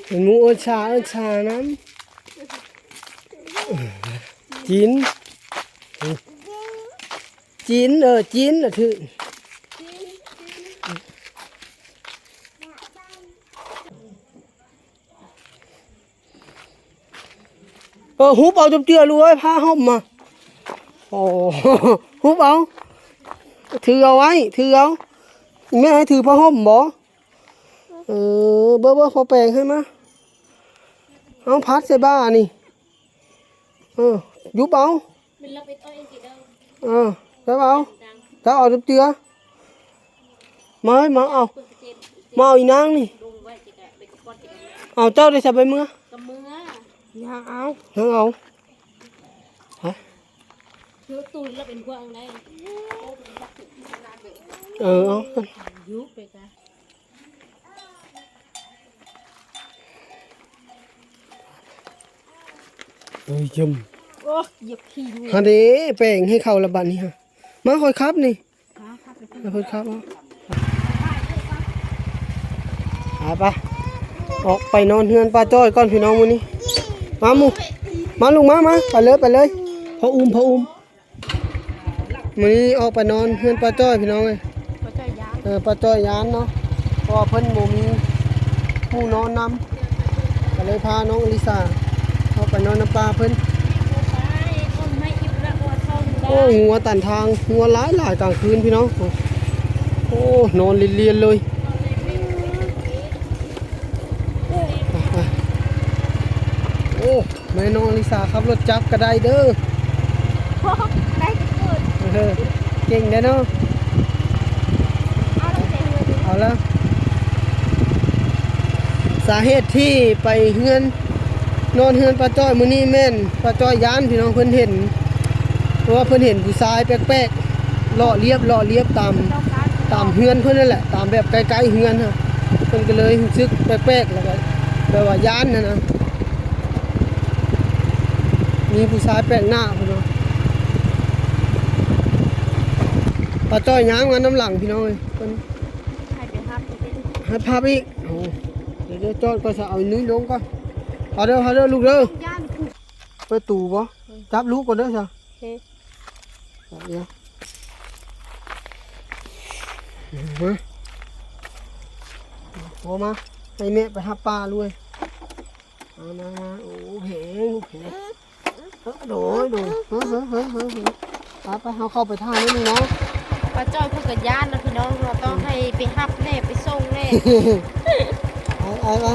ເປັນໝູ່ເອີ້ນຊາ ເອີ້ນຊານຳ. ຈີນ ຈີນ ເອີ ຈີນລະຖືກ. ເອີ ຮຸບເອົາຈົບເຈື່ອລູກເອີຍ ຜ້າຫົ່ມມາ. ໂອ້ ຮຸບເອົາ ຖືເອົາໄວ້ ຖືເອົາ. ແມ່ໃຫ້ຖືຜ້າຫົ່ມບໍ? ເອີ ເບິ່ງໆ ພໍ່ແປງໃຫ້ມາ. ເອົາ ພັດໃສ່ບ່ານີ້. ເອີ ຢຸບເອົາ. ເອີ ຈັບເອົາ ຈັບເອົາເຈື່ອ. ມາເອີຍ ມາເອົາ ມາເອົາອີນາງນີ້. ເອົາ ເຈົ້າໄດ້ສະໃບເມືອ? ກະເມືອ ຍ່າງເອົາ ຍ່າງເອົາ. ຮະ ຄືຕູນລະເປັນພວກໃດ. ເອີ ເອົາ ຢຸບໄປກະ. ເອີຍ ຈຳ ໂອ້ຍ ຢຽບຂີ້. ຫັ້ນເດ້ ແປງໃຫ້ເຂົາລະບາດນີ້. ຮະ ມາ ຂ້ອຍຂັບນີ້. ຮະ ຂັບໄປ ໃຫ້ເພິ່ນຂັບເອົາ. ໄປ ໄປ ອອກໄປນອນເຮືອນປ້າຈ້ອຍກ່ອນພີ່ນ້ອງມື້ນີ້. ມາໝູ່ ມາລູກ ມາ ມາ ໄປເລີຍ ໄປເລີຍ. ພໍ່ອຸ້ມ ພໍ່ອຸ້ມ. ມື້ນີ້ອອກໄປນອນເຮືອນປ້າຈ້ອຍພີ່ນ້ອງເອີຍ. ປ້າຈ້ອຍຢ້ານ ເອີ ປ້າຈ້ອຍຢ້ານເນາະ ເພາະວ່າເພິ່ນບໍ່ມີໝູ່ນອນນຳ ກໍເລີຍພານ້ອງອະລິສາອອກໄປນອນນຳປ້າເພິ່ນ. ໂອ້ ງົວຕັນທາງ ງົວຫຼາຍໆກາງຄືນພີ່ນ້ອງ. ໂອ້ ນອນລຽນໆເລີຍ. ໂອ້ ແມ່ນ້ອງອະລິສາຂັບລົດຈັກກໍໄດ້ເດີ. ໄດ້ແຕ່ເກີດ ເອີ ເກັ່ງເດ້ເນາະ. ເອົາແລ້ວ ສາເຫດທີ່ໄປເຮືອນ ນອນເຮືອນປ້າຈ້ອຍມື້ນີ້ແມ່ນປ້າຈ້ອຍຢ້ານພີ່ນ້ອງ. ເພິ່ນເຫັນ ເພາະວ່າເພິ່ນເຫັນຜູ້ຊາຍແປກໆ ເລາະລຽບ ເລາະລຽບຕາມ ຕາມເຮືອນເພິ່ນນັ້ນແຫຼະ ຕາມແບບໃກ້ໆເຮືອນຫັ້ນ. ເພິ່ນກໍເລີຍຮູ້ສຶກແປກໆ ແລ້ວກໍແບບວ່າຢ້ານຫັ້ນນະ. ມີຜູ້ຊາຍແປກໜ້າພຸ້ນເນາະ. ປ້າຈ້ອຍຍ່າງມານຳຫຼັງພີ່ນ້ອງເອີຍ. ເພິ່ນໃຫ້ໄປຮັບອີກ ໃຫ້ພັບອີກ. ໂອ້ ດຽວຈອດກ່ອນຊະ ເອົາໄອ້ນຸ້ຍລົງກ່ອນ. ເອົາເດີ ເອົາເດີລູກເດີ. ເປີດຕູບໍ່? ຈັບລູກກ່ອນເດີຊະ. ໂອເຄ ດຽວ ມາ ໂອ ມາ ໃຫ້ແມ່ໄປຮັບປ້າລວຍ. ມາ ມາ ມາ ໂອ ແພງ ແພງ. ເອີ ໂດຍ ໂດຍ ເຮີ ເຮີ ເຮີ ເຮີ ເຮີ ໄປ ໄປ ເຮົາເຂົ້າໄປຖ້ານີ້ເນາະ. ປ້າຈ້ອຍເພິ່ນກໍຢ້ານນະພີ່ນ້ອງ ເຮົາຕ້ອງໃຫ້ໄປຮັບແດ່ ໄປສົ່ງແດ່. ໄປ ໄປ ໄປ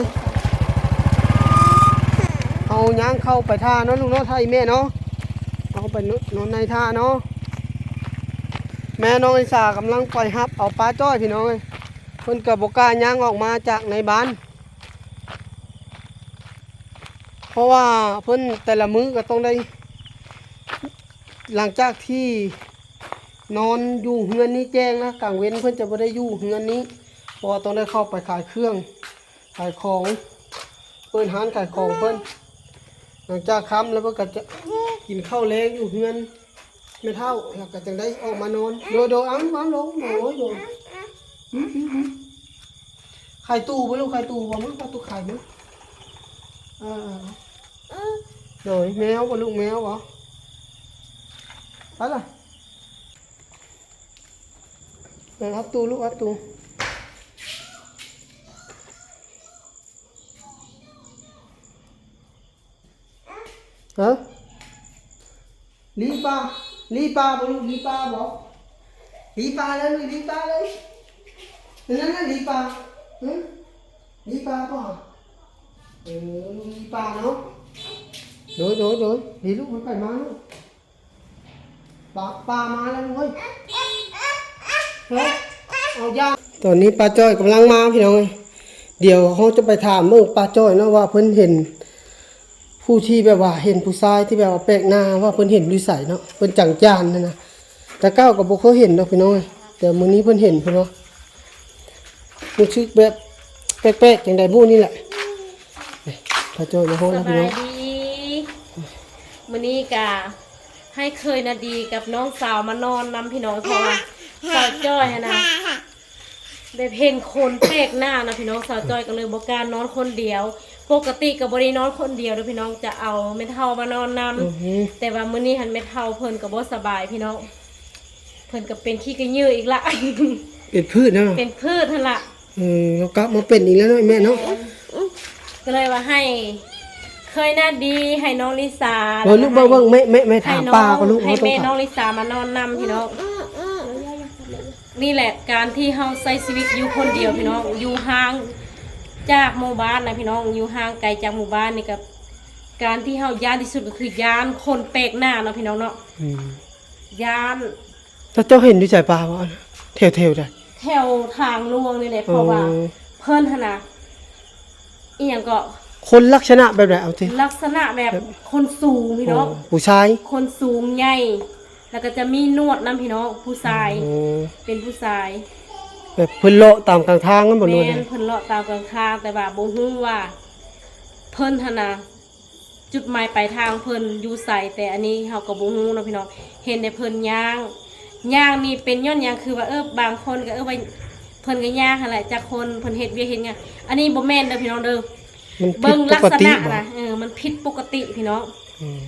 ເຮົາຍ່າງເຂົ້າໄປຖ້າເນາະລູກເນາະ ຖ້າອີ່ແມ່ເນາະ. ເຮົາໄປນອນໃນຖ້າເນາະ. ແມ່ນ້ອງລິສາກຳລັງໄປຮັບເອົາປ້າຈ້ອຍພີ່ນ້ອງເອີຍ. ເພິ່ນກໍບໍ່ກ້າຍ່າງອອກມາຈາກໃນບ້ານ ເພາະວ່າເພິ່ນແຕ່ລະມື້ກໍຕ້ອງໄດ້ ຫຼັງຈາກທີ່ນອນຢູ່ເຮືອນນີ້ແຈ້ງນະ ກາງເວັນເພິ່ນຈະບໍ່ໄດ້ຢູ່ເຮືອນນີ້ ເພາະວ່າຕ້ອງໄດ້ເຂົ້າໄປຂາຍເຄື່ອງ ຂາຍຂອງ ເປີດຮ້ານຂາຍຂອງເພິ່ນ. ຫຼັງຈາກຄ່ຳແລ້ວເພິ່ນກໍຈະກິນເຂົ້າແລງຢູ່ເຮືອນແມ່ເຖົ້າ ແລ້ວກໍຈັ່ງໄດ້ອອກມານອນ. ໂດຍ ໂດຍ ເອົາ ເອົາລົງ ໂດຍ ໂດຍ. ອືມ ອືມ ອືມ. ຂາຍຕູ້ບໍ່ລູກ? ຂາຍຕູ້ບໍ່? ມາ ເອົາຕູ້ຂາຍມາ. ເອີ ເອີ ເອີ ໂດຍ. ແມວບໍ່ລູກ? ແມວບໍ່? ໄປລະ. ເອີ ຮັບຕູ້ລູກ ຮັບຕູ້. ຮະ? ລີ້ປາ ລີ້ປາບໍ່ລູກ? ລີ້ປາບໍ່? ລີ້ປາເລີຍລູກ ລີ້ປາເລີຍ. ນັ້ນນະ ລີ້ປາ. ຫຶ? ລີ້ປາບໍ່? ເອີ ລູກລີ້ປາເນາະ. ໂດຍ ໂດຍ ໂດຍ. ດີລູກ ມັນໄປມາລູກ. ປາ ປາມາແລ້ວເວີຍ. ເຮີ້ຍ ເອົາຢ່າ. ຕອນນີ້ປ້າຈ້ອຍກຳລັງມາພີ່ນ້ອງເອີຍ. ດຽວເຮົາຈະໄປຖາມເບິ່ງປ້າຈ້ອຍເນາະ ວ່າເພິ່ນເຫັນຜູ້ທີ່ແບບວ່າເຫັນຜູ້ຊາຍທີ່ແບບວ່າແປກໜ້າ ວ່າເພິ່ນເຫັນຢູ່ໃສເນາະ. ເພິ່ນຈັງຈານຫັ້ນນະ. ແຕ່ເກົ່າກໍບໍ່ເຄີຍເຫັນດອກພີ່ນ້ອງເອີຍ ແຕ່ມື້ນີ້ເພິ່ນເຫັນເພິ່ນວ່າ ຮູ້ສຶກແບບແປກໆ ຈັ່ງໃດບໍ່ນີ້ແຫຼະ. ປ້າຈ້ອຍມາຮອດແລ້ວພີ່ນ້ອງ. ສະບາຍດີ. ມື້ນີ້ກະໃຫ້ເຂີຍນາດີກັບນ້ອງສາວມານອນນຳພີ່ນ້ອງ ເພາະວ່າສາວຈ້ອຍຫັ້ນນະ ແບບເຫັນຄົນແປກໜ້ານະພີ່ນ້ອງ ສາວຈ້ອຍກໍເລີຍບໍ່ກ້ານອນຄົນດຽວ. ປົກກະຕິກໍບໍ່ໄດ້ນອນຄົນດຽວເດີ້ພີ່ນ້ອງ ຈະເອົາແມ່ເຖົ້າມານອນນຳ. ອືຮຶ ແຕ່ວ່າມື້ນີ້ຫັ້ນແມ່ເຖົ້າເພິ່ນກໍບໍ່ສະບາຍພີ່ນ້ອງ ເພິ່ນກໍເປັນຂີ້ກະເຫຍື້ອອີກລະ ເປັນພືດເນາະ ເປັນພືດຫັ້ນລະ. ເອີ ເຮົາກັບມາເປັນອີກແລ້ວເນາະແມ່ເນາະ. ແມ່ນ ກໍເລີຍວ່າໃຫ້ເຂີຍໜ້າດີ ໃຫ້ນ້ອງລິສາ ເບິ່ງລູກ ເບິ່ງ ເບິ່ງ ແມ່ ແມ່ ແມ່ຖາມປ້າກ່ອນລູກ ໃຫ້ນ້ອງ ໃຫ້ແມ່ນ້ອງລິສາມານອນນຳພີ່ນ້ອງ. ນີ້ແຫຼະ ການທີ່ເຮົາໃຊ້ຊີວິດຢູ່ຄົນດຽວພີ່ນ້ອງ ຢູ່ຫ່າງຈາກໝູ່ບ້ານນະພີ່ນ້ອງ ຢູ່ຫ່າງໄກຈາກໝູ່ບ້ານນີ້ ກໍການທີ່ເຮົາຢ້ານທີ່ສຸດກໍຄືຢ້ານຄົນແປກໜ້າເນາະພີ່ນ້ອງເນາະ. ອືມ ຢ້ານ. ແລ້ວເຈົ້າເຫັນຢູ່ໃສປ້າວ່າ ແຖວໆໃດ? ແຖວທາງຫຼວງນີ້ແຫຼະ. ເອີ ເພາະວ່າເພິ່ນຫັ້ນນະ ອີ່ຫຍັງເກາະ ຄົນລັກສະນະແບບໃດ ເອົາຕິ? ລັກສະນະແບບ ແບບຄົນສູງພີ່ນ້ອງ. ໂອ້ ຜູ້ຊາຍ ຄົນສູງໃຫຍ່ ແລ້ວກໍຈະມີໜວດນຳພີ່ນ້ອງ ຜູ້ຊາຍ. ໂອ້ ເປັນຜູ້ຊາຍ ແບບເພິ່ນເລາະຕາມກາງທາງນັ້ນບໍ່? ແມ່ນ ເພິ່ນເລາະຕາມກາງທາງ ແຕ່ວ່າບໍ່ຮູ້ວ່າເພິ່ນຫັ້ນນະ ຈຸດໝາຍປາຍທາງເພິ່ນຢູ່ໃສ ແຕ່ອັນນີ້ເຮົາກໍບໍ່ຮູ້ເນາະພີ່ນ້ອງ. ເຫັນແຕ່ເພິ່ນຍ່າງ ຍ່າງນີ້ເປັນຍ້ອນຫຍັງ ຄືວ່າ ເອີ ບາງຄົນກໍ ເອີ ວ່າເພິ່ນກໍຍ່າງຫັ້ນແຫຼະ ຈັກຄົນເພິ່ນເຮັດວຽກເຮັດງານ. ອັນນີ້ບໍ່ແມ່ນເດີ້ພີ່ນ້ອງເດີ້ ເບິ່ງລັກສະນະນະ ເອີ ມັນຜິດປົກກະຕິພີ່ນ້ອງ. ອືມ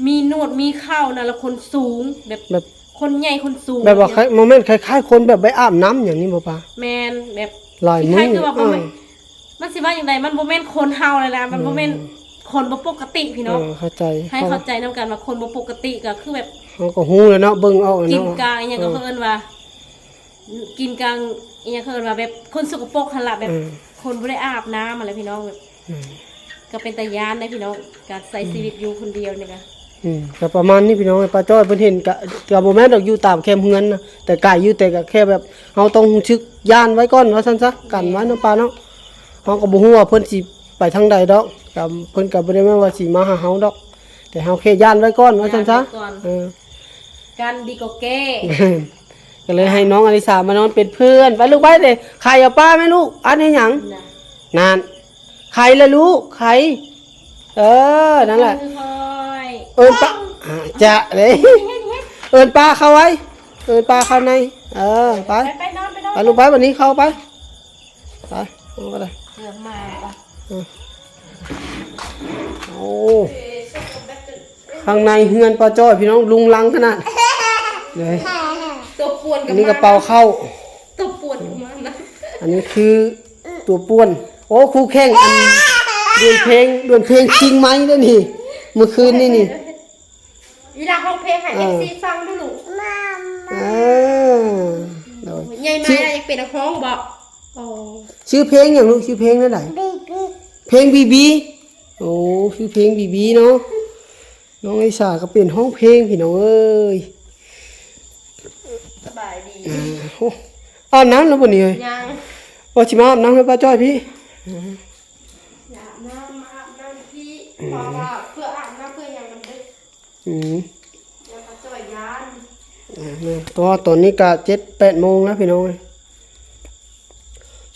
ມີໜວດມີເຂົານະ ແລ້ວຄົນສູງ ແບບ ແບບຄົນໃຫຍ່ຄົນສູງ ແບບວ່າ ບໍ່ແມ່ນ ຄ້າຍໆຄົນແບບໄປອາບນ້ຳຫຍັງນີ້ບໍ່ປ້າ? ແມ່ນ ແບບຫຼາຍມື້ ຄ້າຍໆຄືວ່າບໍ່ແມ່ນ ເອີ ມັນຊິວ່າຈັ່ງໃດ ມັນບໍ່ແມ່ນຄົນເຮົາແລ້ວນະ ມັນບໍ່ແມ່ນ ອືມ ຄົນບໍ່ປົກກະຕິພີ່ນ້ອງ. ເອີ ເຂົ້າໃຈ ໃຫ້ເຂົ້າໃຈນຳກັນວ່າຄົນບໍ່ປົກກະຕິກໍຄືແບບ ເຮົາກໍຮູ້ແລ້ວເນາະ ເບິ່ງອອກແລ້ວເນາະ ກິນກາງອີ່ຫຍັງກໍ ເອີ ເອີ້ນວ່າ ກິນກາງອີ່ຫຍັງ ເອີ້ນວ່າແບບຄົນສົກກະປົກຫັ້ນລະ ແບບ ເອີ ຄົນບໍ່ໄດ້ອາບນ້ຳຫັ້ນແຫຼະພີ່ນ້ອງ. ແບບ ອືມ ກໍເປັນຕາຢ້ານເດ້ພີ່ນ້ອງ ການໃຊ້ ອືມ ຊີວິດຢູ່ຄົນດຽວນີ້ກະ. ອືມ ກໍປະມານນີ້ພີ່ນ້ອງ ປ້າຈ້ອຍເພິ່ນເຫັນກະ ກະບໍ່ແມ່ນດອກ ຢູ່ຕາມແຄມເຮືອນນະ ແຕ່ກະຢູ່ ແຕ່ກະແຄ່ແບບເຮົາຕ້ອງຮູ້ສຶກຢ້ານໄວ້ກ່ອນວ່າຊັ້ນຊະ ກັນໄວ້ເນາະປ້າເນາະ. ເຮົາກໍບໍ່ຮູ້ວ່າເພິ່ນຊິໄປທາງໃດດອກ ກະເພິ່ນກະບໍ່ໄດ້ແມ່ນວ່າຊິມາຫາເຮົາດອກ ແຕ່ເຮົາແຄ່ຢ້ານໄວ້ກ່ອນວ່າຊັ້ນຊະ. ເອີ ກັນດີກວ່າແກ້ ກໍເລີຍໃຫ້ນ້ອງອາລິສາມານອນເປັນເພື່ອນ. ໄປລູກໄປເດ້ ໄຂ່ເອົາປ້າແມ່ລູກ ອັນນີ້ຫຍັງ? ນະ ນັ້ນ ໄຂ່ລະລູກ ໄຂ່ ເອີ ນັ້ນແຫຼະ ຄ່ອຍໆ ເອີ້ນປ້າ ຈະເດ້ ເອີ້ນປ້າເຂົ້າໄວ້ ເອີ້ນປ້າເຂົ້າໃນ ເອີ ໄປ ໄປ ໄປນອນ ໄປນອນ ໄປລູກໄປ ບັດນີ້ເຂົ້າໄປ ໄປ ເອົາກໍໄດ້ ເກືອບມາ ເອີ ໂອ້ ຂ້າງໃນເຮືອນປ້າຈ້ອຍພີ່ນ້ອງ ລຸງລັງຂະໜາດເລີຍ. ຕົວປ່ວນກໍ ອັນນີ້ກະເປົາເຂົ້າ ຕົວປ່ວນກໍມານະ ອັນນີ້ຄືຕົວປ່ວນ. ໂອ້ ຄູ່ແຂ່ງ ອັນ ດວນເພງ ດວນເພງຊິງໄມເດ້ນີ້ ມື້ຄືນນີ້ນີ້. ເວລາຮ້ອງເພງໃຫ້ ເອີ ເອັຟຊີຟັງດູລູກ. ເອີ ໂດຍ ໃຫຍ່ມາ ຊິ ຢາກເປັນນັກຮ້ອງບໍ່? ອໍ ຊື່ເພງຫຍັງລູກ? ຊື່ເພງແນວໃດ? ບີບີ ເພງບີບີ. ໂອ້ ຊື່ເພງບີບີເນາະ. ນ້ອງໄອສາກໍເປັນຮ້ອງເພງພີ່ນ້ອງເອີຍ. ສະບາຍດີ. ອາ ໂອ້ ອາບນ້ຳແລ້ວບໍ່ນີ້ເອີຍ? ຍັງ ວ່າຊິມາອາບນ້ຳໃຫ້ປ້າຈ້ອຍພີ້. ອາບນ້ຳ ມາອາບນ້ຳພີ້ ອືມ ເພາະວ່າເພື່ອອາບນ້ຳເພື່ອຫຍັງມັນດຶກ. ອືມ ແລ້ວກໍຈ່ອຍຢ້ານ. ອາ ແມ່ນ ເພາະວ່າຕອນນີ້ກະເຈັດແປດໂມງແລ້ວພີ່ນ້ອງເອີຍ.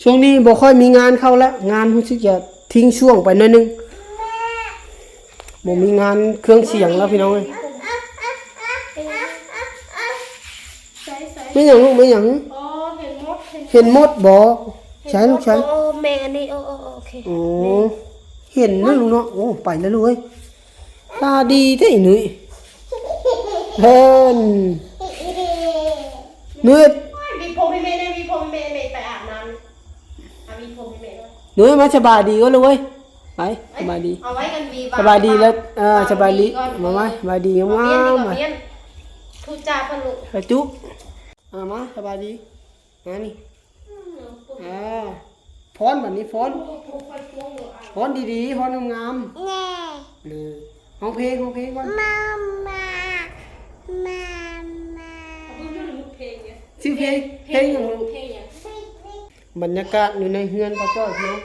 ຊ່ວງນີ້ບໍ່ຄ່ອຍມີງານເຂົ້າແລ້ວ ງານຮູ້ສຶກຈະຖິ້ງຊ່ວງໄປໜ້ອຍໜຶ່ງ ບໍ່ມີງານເຄື່ອງສຽງແລ້ວພີ່ນ້ອງເອີຍ. ແມ່ນຫຍັງລູກ ແມ່ນຫຍັງ? ອໍ ເຫັນມົດ ເຫັນມົດບໍ່? ໃສລູກ ໃສ? ໂອ້ ແມ່ອັນນີ້ ໂອ້ ໂອ້ ໂອ້ ໂອເຄ ໂອ້ ແມ່ ເຫັນເນາະລູກເນາະ. ໂອ້ ໄປແລ້ວລູກເອີຍ ຕາດີແທ້ອີໜຸ້ຍ. ເພິ່ນ ນຸ້ຍ ໂອ້ຍ ຫວີຜົມໃຫ້ແມ່ແດ່ ຫວີຜົມໃຫ້ແມ່ ແມ່ໄປອາບນ້ຳ. ອາ ຫວີຜົມໃຫ້ແມ່ກ່ອນ. ໜຸ້ຍ ມາສະບາຍດີກ່ອນລູກເອີຍ ໄປ ສະບາຍດີ ເອົາໄວ້ກັນຫວີ ສະບາຍດີແລ້ວ ເອີ ສະບາຍດີ ສະບາຍດີກ່ອນ ມາ ມາ ສະບາຍດີງາມໆ ມາ ມາ ທູຈາເພິ່ນລູກ ສາທຸ. ອາ ມາ ສະບາຍດີ ມານີ້ ອືມ ອາ ຟ້ອນບັດນີ້ ຟ້ອນ ໂອ້ ໂອ້ ໂອ້ ຟ້ອນດີໆ ຟ້ອນງາມໆ ແນ່ ເອີ ຮ້ອງເພງ ຮ້ອງເພງກ່ອນ ມາມາ ມາມາ ເອົາເບິ່ງດູລູກ ເພງຫຍັງ? ຊື່ເພງ ເພງຫຍັງລູກ? ເພງຫຍັງ? ບັນຍາກາດຢູ່ໃນເຮືອນຂອງເຈົ້າເນາະ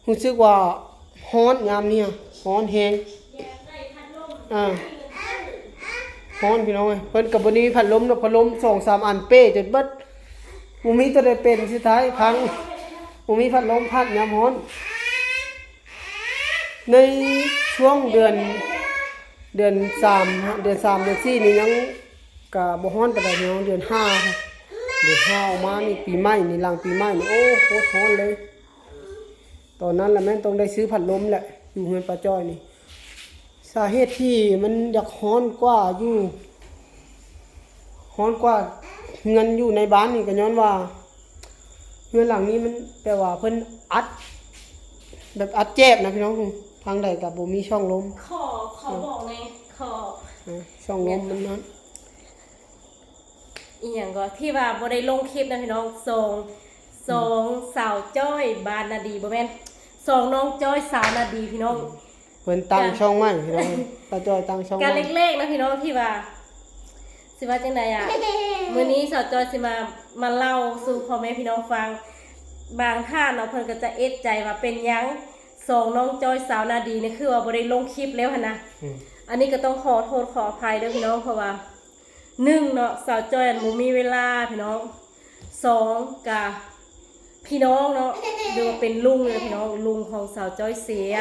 ຮູ້ສຶກວ່າຮ້ອນຍາມນີ້ ຮ້ອນແຮງ ອ່າ ຮ້ອນພີ່ນ້ອງເອີຍ. ເພິ່ນກໍບໍ່ໄດ້ມີພັດລົມດອກ ພັດລົມສອງສາມອັນເປ້ຈົນເບິດ ບໍ່ມີຕົວໃດເປັນ ສຸດທ້າຍພັງ ບໍ່ມີພັດລົມພັດຍາມຮ້ອນ. ໃນຊ່ວງເດືອນ ເດືອນສາມ ເດືອນສາມ ເດືອນສີ່ນີ້ຍັງກະບໍ່ຮ້ອນປານໃດພີ່ນ້ອງ ເດືອນຫ້າ ເດ ຫາວມານີ້ ປີໃໝ່ນີ້ ຫຼັງປີໃໝ່ນີ້ ໂອ້ ໂຄດຮ້ອນເລີຍ. ຕອນນັ້ນລະແມ່ນຕ້ອງໄດ້ຊື້ພັດລົມແຫຼະ ຢູ່ເຮືອນປ້າຈ້ອຍນີ້. ສາເຫດທີ່ມັນຢາກຮ້ອນກວ່າຢູ່ ຮ້ອນກວ່າເຮືອນຢູ່ໃນບ້ານນີ້ ກໍຍ້ອນວ່າເຮືອນຫຼັງນີ້ມັນ ແບບວ່າເພິ່ນອັດ ແບບອັດແຈບນະພີ່ນ້ອງ. ທາງໃດກໍບໍ່ມີຊ່ອງລົມ. ຂໍ ຂໍບອກແດ່ ຂໍ ເອີ ຊ່ອງລົມມັນນັ້ນ. ອີຫຍັງກໍ ທີ່ວ່າບໍ່ໄດ້ລົງຄລິບນະພີ່ນ້ອງ ສອງ ສອງສາວຈ້ອຍບ້ານນາດີ ບໍ່ແມ່ນ ສອງນ້ອງຈ້ອຍສາວນາດີພີ່ນ້ອງ. ເພິ່ນຕັ້ງ ກະ ຊ່ອງໃໝ່ພີ່ນ້ອງ ປ້າຈ້ອຍຕັ້ງຊ່ອງໃໝ່ ກະເລັກໆນະພີ່ນ້ອງ ທີ່ວ່າ ຊິວ່າຈັ່ງໃດອະ ມື້ນີ້ສາວຈ້ອຍຊິມາ ມາເລົ່າສູ່ພໍ່ແມ່ພີ່ນ້ອງຟັງ. ບາງທ່ານເນາະ ເພິ່ນກໍຈະເອດໃຈວ່າເປັນຫຍັງສອງນ້ອງຈ້ອຍສາວນາດີນີ້ ຄືວ່າບໍ່ໄດ້ລົງຄລິບແລ້ວຫັ້ນນະ. ອືມ ອັນນີ້ກໍຕ້ອງຂໍໂທດຂໍອະໄພເດີພີ່ນ້ອງ ເພາະວ່າ ໜຶ່ງເນາະ ສາວຈ້ອຍຫັ້ນບໍ່ມີເວລາພີ່ນ້ອງ. ສອງ ກະພີ່ນ້ອງເນາະ ຫຼືວ່າເປັນລຸງເລີຍພີ່ນ້ອງ ລຸງຂອງສາວຈ້ອຍເສຍ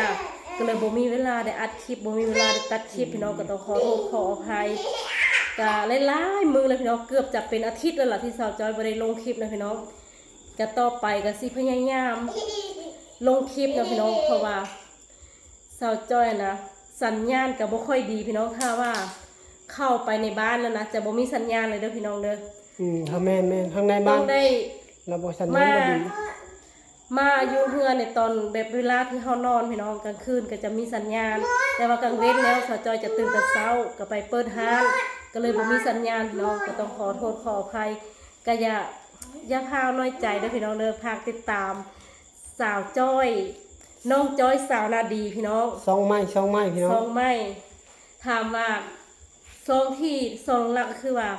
ກໍເລີຍບໍ່ມີເວລາໄດ້ອັດຄລິບ ບໍ່ມີເວລາໄດ້ຕັດຄລິບພີ່ນ້ອງ ກໍຕ້ອງຂໍໂທດຂໍອະໄພ. ກະຫຼາຍໆມື້ແລ້ວພີ່ນ້ອງ ເກືອບຈະເປັນອາທິດແລ້ວລະທີ່ສາວຈ້ອຍບໍ່ໄດ້ລົງຄລິບນະພີ່ນ້ອງ. ກະຕໍ່ໄປກະຊິພະຍາຍາມລົງຄລິບເນາະພີ່ນ້ອງ ເພາະວ່າ ສາວຈ້ອຍນະ ສັນຍານກະບໍ່ຄ່ອຍດີພີ່ນ້ອງ ຖ້າວ່າເຂົ້າໄປໃນບ້ານແລ້ວນະ ຈະບໍ່ມີສັນຍານເລີຍເດີພີ່ນ້ອງເດີ. ອືມ ແມ່ນໆ ທາງໃນບ້ານ ຕ້ອງໄດ້ ລະບໍ່ ສັນຍານບໍ່ດີ ມາຢູ່ເຮືອນໃນຕອນແບບເວລາທີ່ເຮົານອນພີ່ນ້ອງ ກາງຄືນກໍຈະມີສັນຍານ ແຕ່ວ່າກາງເວັນແລ້ວສາວຈ້ອຍຈະຕື່ນແຕ່ເຊົ້າ ກໍໄປເປີດຮ້ານ ກໍເລີຍບໍ່ມີສັນຍານພີ່ນ້ອງ ກໍຕ້ອງຂໍໂທດຂໍອະໄພ. ກໍຢ່າ ຢ່າພາວນ້ອຍໃຈເດີພີ່ນ້ອງເດີ ຝາກຕິດຕາມ ສາວຈ້ອຍ ນ້ອງຈ້ອຍສາວນາດີພີ່ນ້ອງ ຊ່ອງໃໝ່ ຊ່ອງໃໝ່ພີ່ນ້ອງ ຊ່ອງໃໝ່. ຖາມວ່າຊ່ອງທີ່ ຊ່ອງຫຼັກກໍຄືວ່າ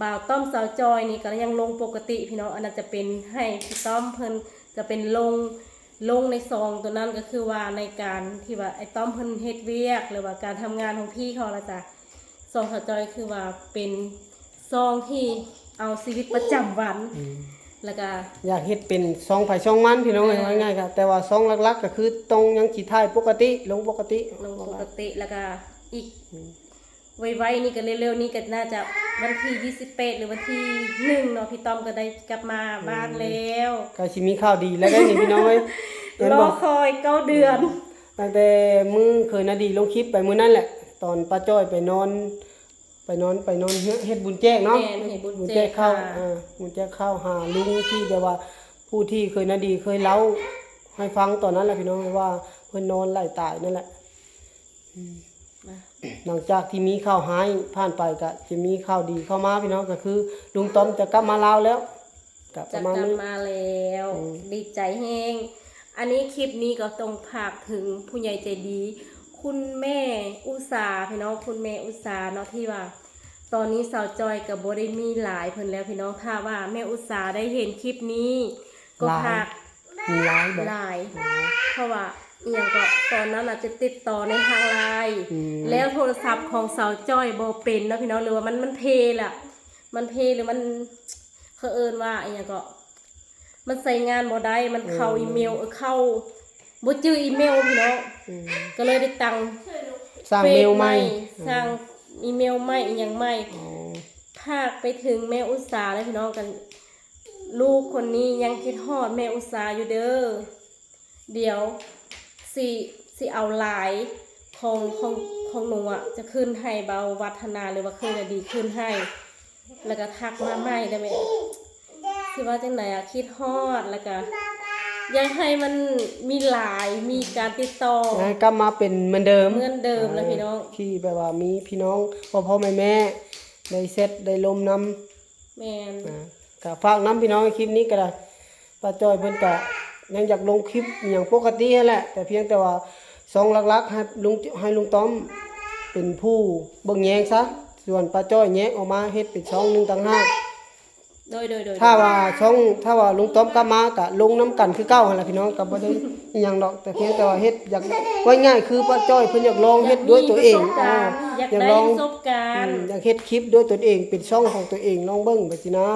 ບ່າວຕ້ອມສາວຈ້ອຍນີ້ກໍຍັງລົງປົກກະຕິພີ່ນ້ອງ ອັນນັ້ນຈະເປັນໃຫ້ພີ່ຕ້ອມເພິ່ນຈະເປັນລົງ ລົງໃນຊ່ອງໂຕນັ້ນ ກໍຄືວ່າໃນການທີ່ວ່າອ້າຍຕ້ອມເພິ່ນເຮັດວຽກ ຫຼືວ່າການທຳງານຂອງພີ່ເຂົາລະຈ້ະ. ຊ່ອງສາວຈ້ອຍຄືວ່າເປັນຊ່ອງທີ່ເອົາຊີວິດປະຈຳວັນ ອືມ ແລ້ວກະ ຢາກເຮັດເປັນຊ່ອງໃຜຊ່ອງມັນພີ່ນ້ອງເອີຍ ເອີ ວ່າງ່າຍໆ ກະ ແຕ່ວ່າຊ່ອງຫຼັກໆ ກໍຄືຕ້ອງຍັງຊິຖ່າຍປົກກະຕິ ລົງປົກກະຕິ ລົງປົກກະຕິ ແລ້ວກະອີກ ອືມ ໄວໆນີ້ກໍເລັວໆນີ້ກໍໜ້າຈະວັນທີຊາວແປດ ຫຼືວັນທີໜຶ່ງເນາະ ພີ່ຕ້ອມກໍໄດ້ກັບມາ ອືມ ບ້ານແລ້ວ ກໍຊິມີຂ່າວດີແລ້ວເດ້ນີ້ພີ່ນ້ອງເອີຍ ແມ່ນບໍ່? ລໍຄອຍເກົ້າເດືອນ ອືມ ຕັ້ງແຕ່ມື້ເຄີຍນາດີລົງຄລິບໄປມື້ນັ້ນແຫຼະ ຕອນປ້າຈ້ອຍໄປນອນ ໄປນອນ ໄປນອນເຮັດ ເຮັດບຸນແຈກເນາະ ແມ່ນ ເຮັດບຸນແຈກເຂົ້າ ເອີ ບຸນແຈກເຂົ້າຫາລຸງທີ່ແບບວ່າ ຜູ້ທີ່ເຄີຍນາດີເຄີຍເລົ່າໃຫ້ຟັງຕອນນັ້ນແຫຼະພີ່ນ້ອງ ວ່າເພິ່ນນອນໄຫຼຕາຍນັ້ນແຫຼະ. ອືມ ນະ ຫຼັງຈາກທີ່ມີຂ່າວຮ້າຍຜ່ານໄປ ກະຈະມີຂ່າວດີເຂົ້າມາພີ່ນ້ອງ ກໍຄືລຸງຕ້ອມຈະກັບມາລາວແລ້ວ ກະປະມານນີ້ ຈະກັບມາແລ້ວ ອືມ ດີໃຈແຮງ. ອັນນີ້ ຄລິບນີ້ກໍຕ້ອງຝາກເຖິງຜູ້ໃຫຍ່ໃຈດີ ຄຸນແມ່ອຸສາພີ່ນ້ອງ ຄຸນແມ່ອຸສາເນາະ ທີ່ວ່າຕອນນີ້ສາວຈ້ອຍກໍບໍ່ໄດ້ມີລາຍເພິ່ນແລ້ວພີ່ນ້ອງ. ຖ້າວ່າແມ່ອຸສາໄດ້ເຫັນຄລິບນີ້ ກໍ ລາຍ ຝາກ ມີລາຍບໍ່? ຫຼາຍ ເພາະວ່າອີ່ຫຍັງກໍ ຕອນນັ້ນອາດຈະຕິດຕໍ່ໃນທາງລາຍ ອືມ ແລ້ວໂທລະສັບຂອງສາວຈ້ອຍບໍ່ເປັນເນາະພີ່ນ້ອງ ຫຼືວ່າມັນ ມັນເພລະ ມັນເພ ຫຼືມັນ ເຂົາເອີ້ນວ່າອີ່ຫຍັງເກາະ ມັນໃຊ້ງານບໍ່ໄດ້ ມັນເຂົ້າ ອືມ ອີເມວ ເອີ ເຂົ້າບໍ່ຈື່ອີເມວພີ່ນ້ອງ ອືມ ກໍເລີຍໄດ້ຕັ້ງ ສ້າງເມວໃໝ່ ເຟສໃໝ່ ອືມ ສ້າງອີເມວໃໝ່ ອີຫຍັງໃໝ່ ອໍ ຝາກໄປເຖິງແມ່ອຸດສາເດີພີ່ນ້ອງ ກັນ ລູກຄົນນີ້ຍັງຄິດຮອດແມ່ອຸດສາຢູ່ເດີ. ດຽວຊິ ຊິເອົາລາຍຂອງ ຂອງ ຂອງໜູອະ ຈະຂຶ້ນໃຫ້ເບົາວັດຫັ້ນນາ ຫຼືວ່າເຄີຍນາດີຂຶ້ນໃຫ້ ແລ້ວກໍທັກມາໃໝ່ເດີແມ່ ຊິວ່າຈັ່ງໃດອະ ຄິດຮອດ ແລ້ວກໍຢາກໃຫ້ມັນມີລາຍ ມີການຕິດຕໍ່ ໃຫ້ກັບມາເປັນເໝືອນເດີມ ເໝືອນເດີມນະ ອ່າ ພີ່ນ້ອງ ທີ່ແບບວ່າມີພີ່ນ້ອງພໍ່ໆແມ່ໆ ໄດ້ແຊັດໄດ້ລົມນຳ. ແມ່ນ ອ່າ ກະຝາກນຳພີ່ນ້ອງ ຄລິບນີ້ກະໄດ້ ປ້າຈ້ອຍເພິ່ນກະຍັງຢາກລົງຄລິບອີ່ຫຍັງປົກກະຕິຫັ້ນແຫຼະ ແຕ່ພຽງແຕ່ວ່າຊ່ອງຫຼັກໆ ໃຫ້ລຸງ ໃຫ້ລຸງຕ້ອມເປັນຜູ້ເບິ່ງແຍງຊະ ສ່ວນປ້າຈ້ອຍແຍກອອກມາເຮັດເປັນຊ່ອງໜຶ່ງຕ່າງຫາກ. ໂດຍ ໂດຍ ໂດຍ ຖ້າວ່າຊ່ອງ ຖ້າວ່າລຸງຕ້ອມກັບມາກະລົງນຳກັນຄືເກົ່າຫັ້ນລະພີ່ນ້ອງ ກະບໍ່ໄດ້ອີ່ຫຍັງດອກ ແຕ່ພຽງແຕ່ວ່າເຮັດ ຢາກ ເວົ້າງ່າຍຄືປ້າຈ້ອຍເພິ່ນຢາກລອງເຮັດດ້ວຍຕົວເອງ ຢາກມີປະສົບການ ອ່າ ຢາກໄດ້ປະສົບການ ອືມ ຢາກເຮັດຄລິບດ້ວຍຕົນເອງ ເປັນຊ່ອງຂອງຕົວເອງ ລອງເບິ່ງໄປຊີ້ນະ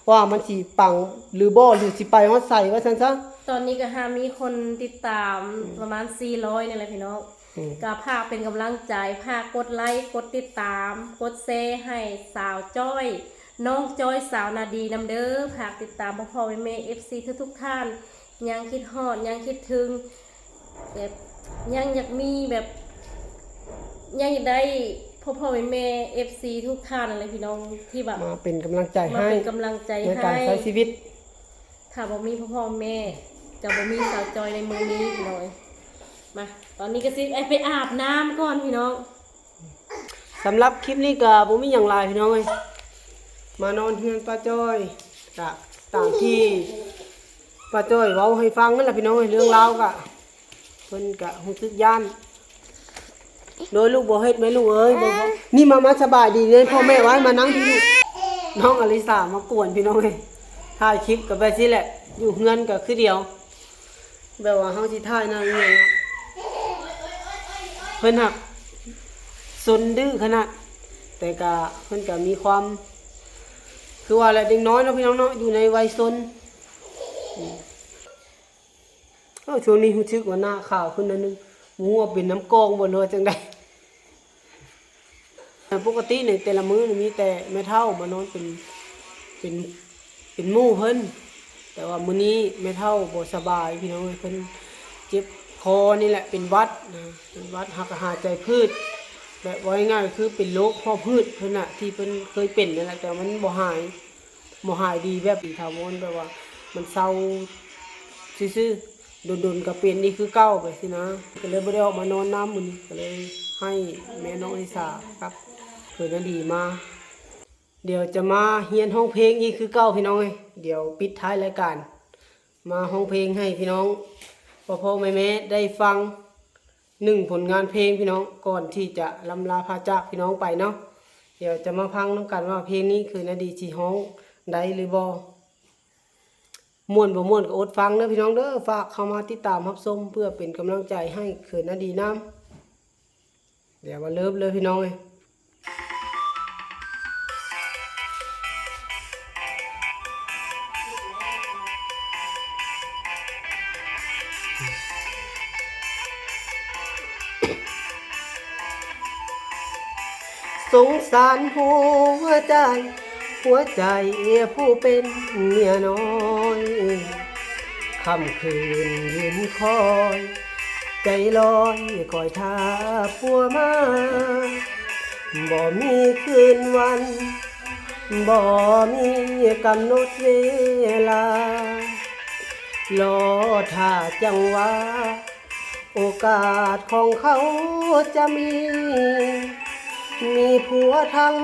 ວ່າມັນຊິປັງຫຼືບໍ່ ຫຼືຊິໄປຮອດໃສ ວ່າຊັ້ນຊະ. ຕອນນີ້ກໍຫາມີຄົນຕິດຕາມ ອືມ ປະມານສີ່ຮ້ອຍນີ້ແຫຼະພີ່ນ້ອງ ອືມ ກໍຝາກເປັນກຳລັງໃຈ ຝາກກົດໄລ ກົດຕິດຕາມ ກົດແຊໃຫ້ສາວຈ້ອຍ ນ້ອງຈອຍສາວນາດີນຳເດີ. ຝາກຕິດຕາມພໍ່ໆແມ່ໆ ເອັຟຊີທຸກໆທ່ານ. ຍັງຄິດຮອດ ຍັງຄິດເຖິງ ແບບ ຍັງຢາກມີ ແບບ ຍັງຢາກໄດ້ພໍ່ໆແມ່ໆ ເອັຟຊີທຸກທ່ານນັ້ນແຫຼະພີ່ນ້ອງ ທີ່ວ່າມາເປັນກຳລັງໃຈໃຫ້ ມາເປັນກຳລັງໃຈໃຫ້ໃນການໃຊ້ຊີວິດ. ຖ້າບໍ່ມີພໍ່ໆແມ່ ກໍບໍ່ມີສາວຈອຍໃນມື້ນີ້ພີ່ນ້ອງເອີຍ. ມາ ຕອນນີ້ກໍຊິໄປອາບນ້ຳກ່ອນພີ່ນ້ອງ. ສຳລັບຄລິບນີ້ກໍບໍ່ມີຫຍັງຫຼາຍພີ່ນ້ອງເອີຍ ມານອນເຮືອນປ້າຈ້ອຍ ກະຕາມທີ່ປ້າຈ້ອຍເວົ້າໃຫ້ຟັງນັ້ນລະພີ່ນ້ອງເອີຍ. ເລື່ອງລາວກະ ເພິ່ນກະຮູ້ສຶກຢ້ານ ໂດຍລູກບໍ່ເຮັດແມ່ລູກເອີຍ ບໍ່ ບໍ່ ນີ້ມາ ມາສະບາຍດີເດີພໍ່ແມ່ ໄວ້ມານັ່ງທີ່ລູກ. ນ້ອງອາລິສາມາກວນພີ່ນ້ອງເອີຍ ຖ່າຍຄລິບກໍແບບຊີ້ແຫຼະ ຢູ່ເຮືອນກໍຄືດຽວ ແບບວ່າເຮົາຊິຖ່າຍໜັງອີ່ຫຍັງ ເພິ່ນຫາກຊົນດື້ຂະໜາດ ແຕ່ກະເພິ່ນກະມີຄວາມ ຄືວ່າແຫຼະ ເດັກນ້ອຍເນາະພີ່ນ້ອງເນາະ ຢູ່ໃນໄວຊົນ. ເອີ ຊ່ວງນີ້ຮູ້ສຶກວ່າໜ້າຂາວຂຶ້ນໜ້ອຍໜຶ່ງ ບໍ່ຮູ້ວ່າເປັນນ້ຳກອງບໍ່ ຫຼືວ່າຈັ່ງໃດ. ແຕ່ປົກກະຕິໃນແຕ່ລະມື້ນີ້ມີແຕ່ແມ່ເຖົ້າມານອນເປັນ ເປັນ ເປັນໝູ່ເພິ່ນ ແຕ່ວ່າມື້ນີ້ແມ່ເຖົ້າບໍ່ສະບາຍພີ່ນ້ອງເອີຍ ເພິ່ນເຈັບຄໍນີ້ແຫຼະ ເປັນຫວັດນະ ເປັນຫວັດ ຫາກະຫາຍໃຈຜືດ ແບບເວົ້າງ່າຍໆຄືເປັນໂລກຫອບຫືດເພິ່ນນະ ທີ່ເພິ່ນເຄີຍເປັນນັ້ນແຫຼະ ແຕ່ມັນບໍ່ຫາຍ ບໍ່ຫາຍດີແບບຖາວອນ ແບບວ່າມັນເຊົາຊື່ໆ ດົນໆກໍເປັນອີກຄືເກົ່າໄປຊີ້ນະ ກໍເລີຍບໍ່ໄດ້ອອກມານອນນຳມື້ນີ້ ກໍເລີຍໃຫ້ແມ່ນ້ອງລິສາກັບເຂີນນາດີມາ. ດຽວຈະມາຮຽນຮ້ອງເພງອີກຄືເກົ່າພີ່ນ້ອງເອີຍ. ດຽວປິດທ້າຍລາຍການ ມາຮ້ອງເພງໃຫ້ພີ່ນ້ອງພໍ່ໆແມ່ໆໄດ້ຟັງ ໜຶ່ງຜົນງານເພງພີ່ນ້ອງ ກ່ອນທີ່ຈະລ່ຳລາພາຈາກພີ່ນ້ອງໄປເນາະ. ດຽວຈະມາຟັງນຳກັນວ່າເພງນີ້ເຂີນນາດີຊິຮ້ອງໄດ້ຫຼືບໍ່ ມ່ວນບໍ່ມ່ວນກໍອົດຟັງເດີພີ່ນ້ອງເດີ. ຝາກເຂົ້າມາຕິດຕາມຮັບຊົມເພື່ອເປັນກຳລັງໃຈໃຫ້ເຂີນນາດີນຳ. ດຽວມາເລີ່ມເລີຍພີ່ນ້ອງເອີຍ. ສົງສານຫົວໃຈ ຫົວໃຈຜູ້ເປັນເມຍນ້ອຍ ຄ່ຳຄືນຢືນຄອຍ ໃຈລອຍຄອຍຖ້າຜົວມາ ບໍ່ມີຄືນວັນ ບໍ່ມີກຳນົດເວລາ ລໍຖ້າຈັງຫວະ ໂອກາດຂອງເຂົາຈະມີ ມີຜົວທັງ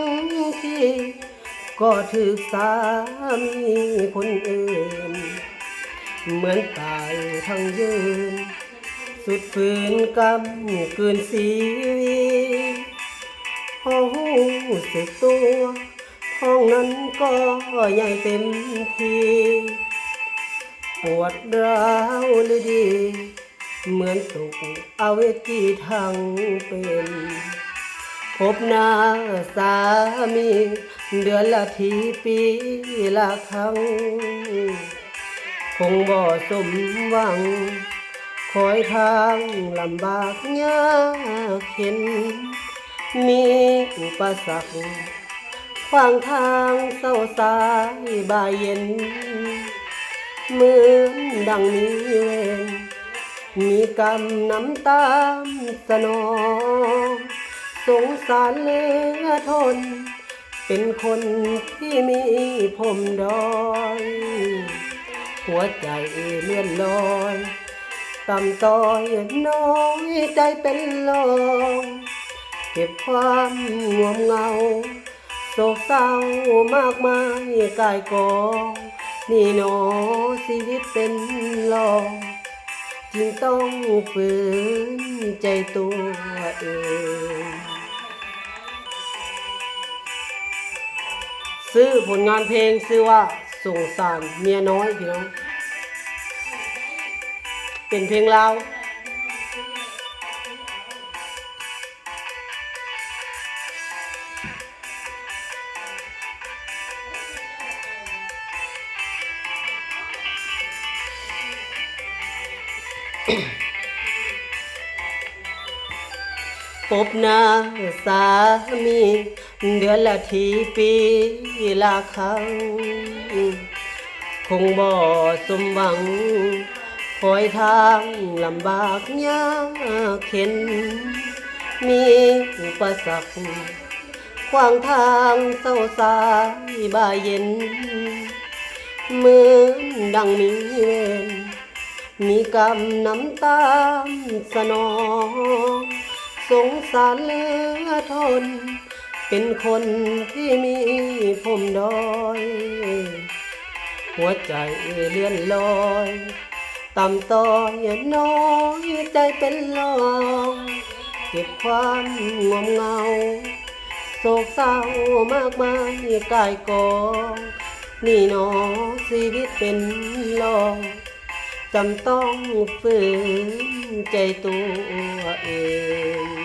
ທີກໍຖືກສາມີຄົນອື່ນ ເໝືອນຕາຍທັງຢືນ ສຸດຝືນກຳກືນຊີວິດ ພໍຮູ້ສຶກຕົວ ທ້ອງນັ້ນກໍໃຫຍ່ເຕັມທີ່ ປວດຮ້າວຫຼືດີ ເໝືອນຕົກອາເວຈີທັງເປັນ ພົບໜ້າສາມີເດືອນລະທີປີລະຄັ້ງ ຄົງບໍ່ສົມຫວັງ ຄອຍທາງລຳບາກຍາກເຂັນ ມີອຸປະສັກ ຂວາງທາງເຊົ້າສາຍບ່າຍເຢັນ ເໝືອນດັ່ງມີເວນ ມີກຳນຳຕາມສະໜອງ ສົງສານເຫຼືອທົນ ເປັນຄົນທີ່ມີຜົມດອຍ ຫົວໃຈເລື່ອນລອຍ ຕ່ຳຕ້ອຍນ້ອຍໃຈເປັນລອງ ເກັບຄວາມງ່ວມເຫງົາ ໂສກເສົ້າມາກມາຍກ່າຍກອງ ນີ້ໜໍຊີວິດເປັນລອງ ຈຶ່ງຕ້ອງຝືນໃຈຕົວເອງ. ຊື່ຜົນງານເພງຊື່ວ່າ ສົງສານເມຍນ້ອຍ ພີ່ນ້ອງ ເປັນເພງລາວ. ພົບໜ້າສາມີ ເດືອນລະທີປີລະຄັ້ງ ຄົງບໍ່ສົມຫວັງ ຄອຍທາງລຳບາກຍາກເຂັນ ມີອຸປະສັກ ຂວາງທາງເຊົ້າສາຍບ່າຍເຢັນ ເໝືອນດັ່ງມີເວນ ມີກຳນຳຕາມສະໜອງ ສົງສານເຫຼືອທົນ ເປັນຄົນທີ່ມີຜົມດ້ອຍ ຫົວໃຈເລື່ອນລອຍ ຕ່ຳຕ້ອຍນ້ອຍໃຈເປັນລອງ ເກັບຄວາມງ່ວມເຫງົາ ໂສກເສົ້າມາກມາຍກ່າຍກອງ ນີ້ໜໍຊີວິດເປັນລອງ ຈຳຕ້ອງຝືນໃຈຕົວເອງ.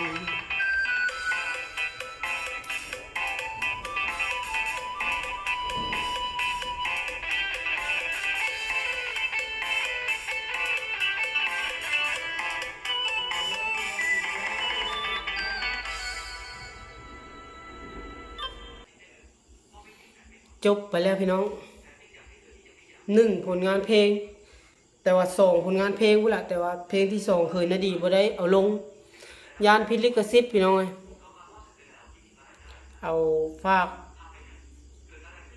ຈົບໄປແລ້ວພີ່ນ້ອງ ໜຶ່ງຜົນງານເພງ ແຕ່ວ່າສອງຜົນງານເພງພຸ້ນລະ ແຕ່ວ່າເພງທີສອງເຄີຍນາດີບໍ່ໄດ້ເອົາລົງ ຢ້ານຜິດລິຂະສິດພີ່ນ້ອງເອີຍ ເອົາຝາກ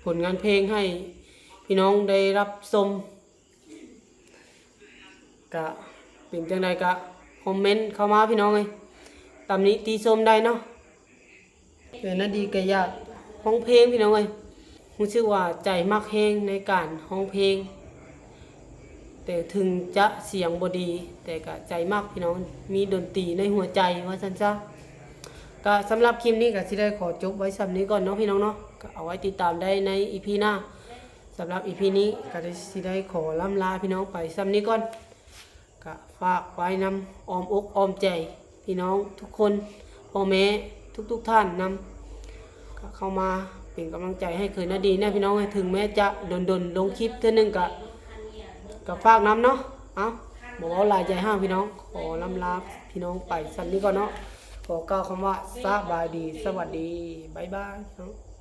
ຜົນງານເພງໃຫ້ພີ່ນ້ອງໄດ້ຮັບຊົມ ກະເປັນຈັ່ງໃດກະຄອມເມັນເຂົ້າມາພີ່ນ້ອງເອີຍ ຕຳໜິຕິຊົມໄດ້ເນາະ. ເອີ ນາດີກະຢາກຮ້ອງເພງພີ່ນ້ອງເອີຍ ຮູ້ສຶກວ່າໃຈມັກແຮງໃນການຮ້ອງເພງ ແຕ່ເຖິງຈະສຽງບໍ່ດີ ແຕ່ກະໃຈມັກພີ່ນ້ອງ ມີດົນຕີໃນຫົວໃຈວ່າຊັ້ນຊະ. ກະສຳລັບຄລິບນີ້ກະຊິໄດ້ຂໍຈົບໄວ້ສ່ຳນີ້ກ່ອນເນາະພີ່ນ້ອງເນາະ ກະເອົາໄວ້ຕິດຕາມໄດ້ໃນອີພີໜ້າ. ສຳລັບອີພີນີ້ກະໄດ້ ຊິໄດ້ຂໍລ່ຳລາພີ່ນ້ອງໄປສ່ຳນີ້ກ່ອນ ກະຝາກໄວ້ນຳອ້ອມອົກອ້ອມໃຈພີ່ນ້ອງທຸກຄົນ ພໍ່ແມ່ທຸກໆທ່ານນຳ ກະເຂົ້າມາເປັນກຳລັງໃຈໃຫ້ເຄີຍນາດີແດ່ພີ່ນ້ອງເອີຍ ເຖິງແມ້ຈະດົນໆລົງຄລິບເທື່ອໜຶ່ງ ກະ ກະຝາກນຳເນາະ. ເອົ້າ ບໍ່ເວົ້າຫຼາຍໃຈຫ້າງພີ່ນ້ອງ ຂໍລ່ຳລາພີ່ນ້ອງໄປສ່ຳນີ້ກ່ອນເນາະ ຂໍກ່າວຄຳວ່າສະບາຍດີ ສະຫວັດດີ ບາຍບາຍເນາະ.